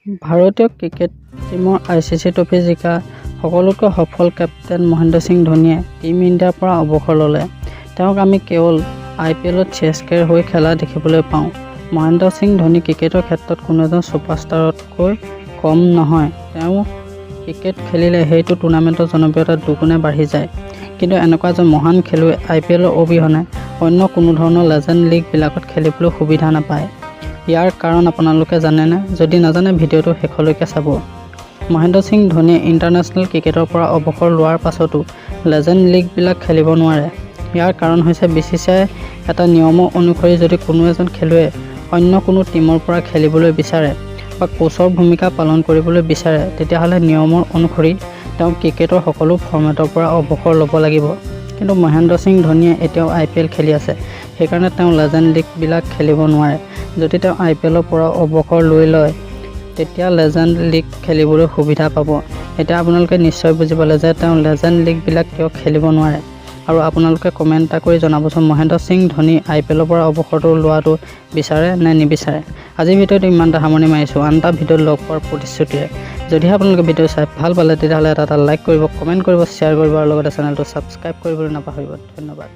ভাৰতীয় ক্ৰিকেট টীমৰ ICC trophy জিকা সকলোতকৈ সফল কেপ্টেইন মহেন্দ্ৰ সিং ধোনীয়ে টীম ইণ্ডিয়াৰ পৰা অৱসৰ ল'লে। তেওঁক আমি কেৱল আইপিএলত চিএছকেৰ হৈ খেলা দেখিবলৈ পাওঁ। মহেন্দ্ৰ সিং ধোনী ক্ৰিকেটৰ ক্ষেত্ৰত কোনো এজন ছুপাৰষ্টাৰতকৈ কম নহয়। তেওঁ ক্ৰিকেট খেলিলে সেইটো টুৰ্ণামেণ্টৰ জনপ্ৰিয়তা দুগুণে বাঢ়ি যায়। কিন্তু এনেকুৱা এজন মহান খেলুৱৈ আইপিএলৰ অবিহনে অন্য কোনো ধৰণৰ লেজেণ্ড লীগবিলাকত খেলিবলৈ সুবিধা নাপায়। ইয়াৰ কাৰণ আপোনালোকে জানেনে? যদি নাজানে, ভিডিঅ'টো শেষলৈকে চাব। মহেন্দ্ৰ সিং ধোনীয়ে ইণ্টাৰনেশ্যনেল ক্ৰিকেটৰ পৰা অৱসৰ লোৱাৰ পাছতো লেজেণ্ড লীগবিলাক খেলিব নোৱাৰে। ইয়াৰ কাৰণ হৈছে বিচিচিআইৰ এটা নিয়ম অনুসৰি যদি কোনো এজন খেলুৱৈয়ে অন্য কোনো টীমৰ পৰা খেলিবলৈ বিচাৰে বা কোচৰ ভূমিকা পালন কৰিবলৈ বিচাৰে, তেতিয়াহ'লে নিয়মৰ অনুসৰি তেওঁ ক্ৰিকেটৰ সকলো ফৰ্মেটৰ পৰা অৱসৰ ল'ব লাগিব। কিন্তু মহেন্দ্ৰ সিং ধোনীয়ে এতিয়াও আইপিএল খেলি আছে, সেইকাৰণে তেওঁ লেজেণ্ড লীগবিলাক খেলিব নোৱাৰে। যদি তেওঁ আইপিএলৰ পৰা অৱসৰ লৈ লয়, তেতিয়া লেজেণ্ড লীগ খেলিবলৈ সুবিধা পাব। এতিয়া আপোনালোকে নিশ্চয় বুজি পালে যে তেওঁ লেজেণ্ড লীগবিলাক কিয় খেলিব নোৱাৰে। আৰু আপোনালোকে কমেণ্ট এটা কৰি জনাবচোন, মহেন্দ্ৰ সিং ধোনী আইপিএলৰ পৰা অৱসৰটো লোৱাটো বিচাৰে নে নিবিচাৰে? আজিৰ ভিডিঅ'টো ইমানতে সামৰণি মাৰিছোঁ, আন এটা ভিডিঅ'ত লগ পোৱাৰ প্ৰতিশ্ৰুতিৰে। যদিহে আপোনালোকে ভিডিঅ' চাই ভাল পালে, তেতিয়াহ'লে এটা এটা লাইক কৰিব, কমেণ্ট কৰিব, শ্বেয়াৰ কৰিব আৰু লগতে চেনেলটো ছাবস্ক্ৰাইব কৰিবলৈ নাপাহৰিব। ধন্যবাদ।